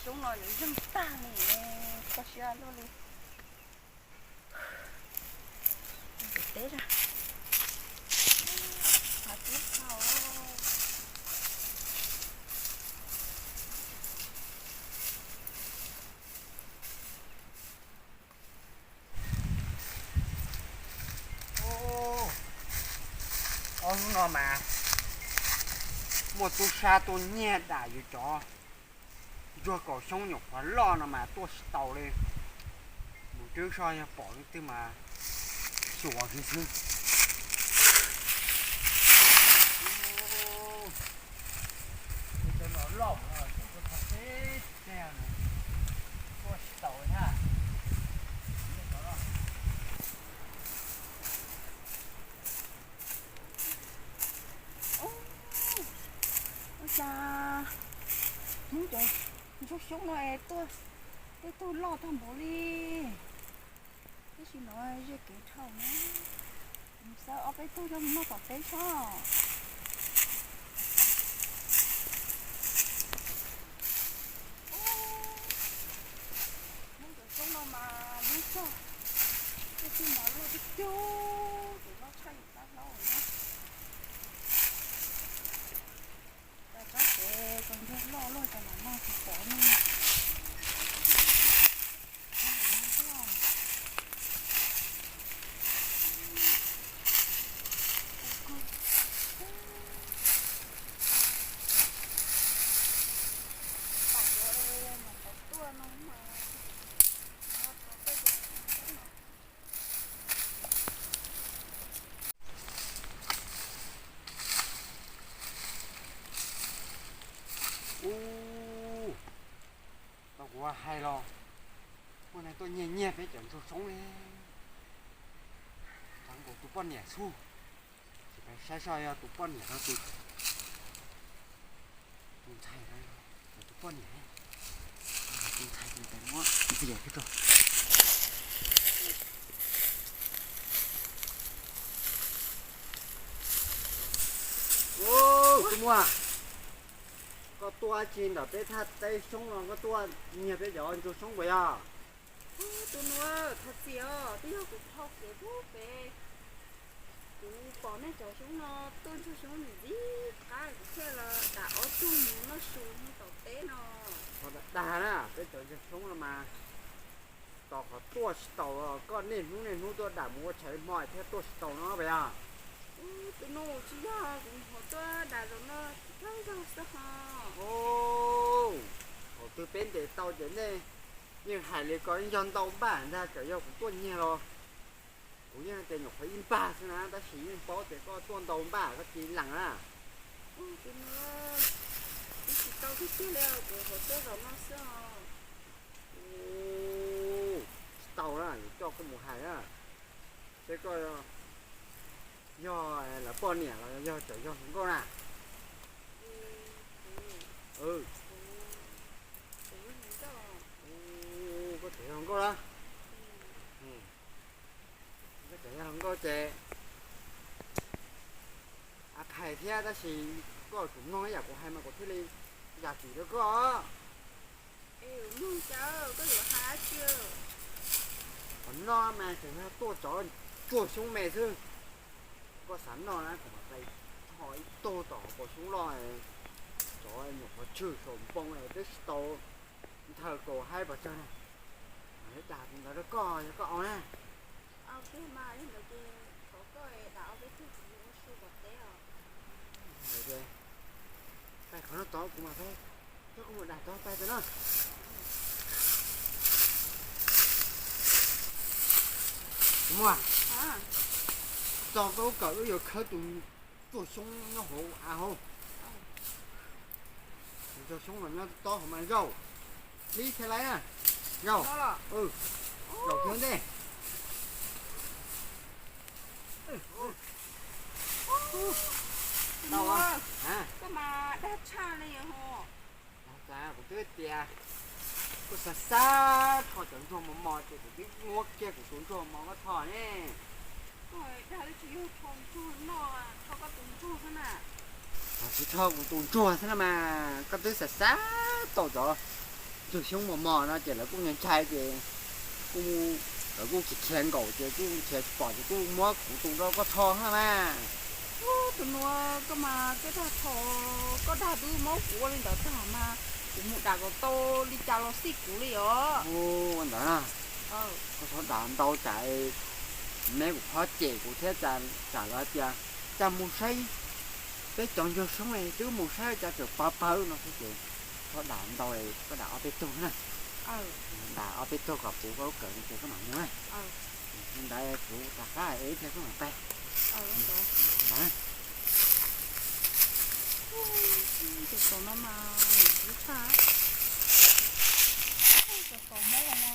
Xyoob no yuav zeeg tag li, koj siab luaj li. Teb a, hav tib qho. Ob hnub no mas muaj tub sab tuaj nyiag dam yus cov ntsuag kaum xyoob nyuam qhuav loj no mas tuaj tsis taus li. Mus twb soj yog pom leej twg mas xyuas xwb xwb. Cov no loj no tseem tuaj txog teb teb no, tuaj tsis taus thiab. Ua cas hnub cov ntsuag xyoob no es tuaj, tej tug loj tag npaum li. Tab sis no ze kev dhau na, xav ob peb tug coj mus noj tom teb tso. Hnub cov xyoob no mas lub txog, tej tug mas loj cug cug, ces loj tshaj yus tab hlaub na. Cas tsob kev tau ntsuag loj loj cas mam noj tsis pom ne. Ub, tau kuv hais los, muaj neeg tuaj nyiag nyiag peb cov ntsuag xyoob li. Tshav nkaus tus poj niam xwb, tsis pais saib seb yog tus poj niam no tus, tus ntxhais no, tus poj niam, tus ntxhais tus ntxhais muab ntxias kiag rau. Ub, tus muam, koj tuaj tsis ntawm peb thaj teb xyoob no koj tuaj nyiag peb cov ntsuag xyoob puas yog? Tus nus, thov txim os, twb yog kuv dhau kev pub pem. Kuv pom nej cov xyoob no tuaj ntsuag xyoob ntxim qab, kuv thiaj los dam ob tug mus noj su mus tom teb no. Qhov dag na, peb cov ntsuag xyoob no mas tos qhov tuaj tsis taus, koj niaj hnub niaj hnub tuaj dam mus ua tshais hmo thiab tuaj tsis taus no puas yog? Tus nus, tsis yog, kuv mus tuaj dam zaum no thawj zaug xwb ho. Thaum twg peb ntes tau ces nej yeej hais li ko, yog ntau npaj ntag, txawm yog kuv tuaj nyiag los kuv yeej tias nyuam qhuav ib npag xwb na, tab sis yeej paub tias koj tuaj ntau npaj koj cia li lees na. Tus nus, kuv tsis tau tiag tiag li, kuv mus tuaj zaum no xwb os. Tsis tau na, yuav coj koj mus hais na, seb koj yog lawv poj niam los yog cov yog hluas nkauj na. Koj cov yog hluas nkauj na. Koj cov yog hluas nkauj ces a phais thiab, tab sis koj tsum mloog ib yam kuv hais mas kuv thiaj li zam txim rau koj. Qhov no mas tseem yog tuaj cov ntsuag xyoob me xwb. Koj xav noj na, kuv mam pais tho ib tug tom hauv paus xyoob loj, cov nyuam qhuav tshwm saum npoo twb tsis tau nthaws kaus haib pos tsawg na. Mam li dag tus ntawd rau koj yog koj au na. Pais qhov no tod kuv mam pais, coj koj mus dag tod pais tod na. Kuv muaj, txog koj lub kawm wb yuav khawb tus ntsuag xyoob nyob hauv av hauv. Tus ntsuag xyoob los nyob tob hauv mas zaum, hlib thiab laiv na. Zaum, zaum kiag ntej. Koj mas dag tshaj li os. Kuv twb tias kuv xav xav tho cov ntsuag mos mos ces kuv twb muab kiag kuv tus ntsuag mos koj tho ne. Koj dag li tsis yog tho ntsuag noj, tho koj tus ntsuag xwb na. Tsis tho kuv tus ntsuag xwb na mas, koj twb xav xav tau cov Tug xyoob mos mos no ces lawv kuj ntshai ntshai ces kuj, lawv kuj khiav khiav nkaum ces kuj nrhiav tsis pom ces kuj muab kuv tus rau koj tho na mas. Tus nuav koj mas koj dag tho, koj dag tub mob kuv ua li ntawd tag mas kuv mus dam kom tau li cas los xij kuv li os. Ua ntawd na, koj txhob dam ntau tsam, me kuv phob cem kuv thiab, tsam lawv tias cas mus saib peb cov ncug soob twb mus saib cas tseem pawg pawg no thiab ces txhob dam ntau, koj dam ob peb tug na. Dam ob peb tug kom puv koj lub kawm no ces koj mam mus na. Li ntawd kuv rov qab ib pliag koj mam pais. Tus tod no mas ntxim tshaj, tus tod mob no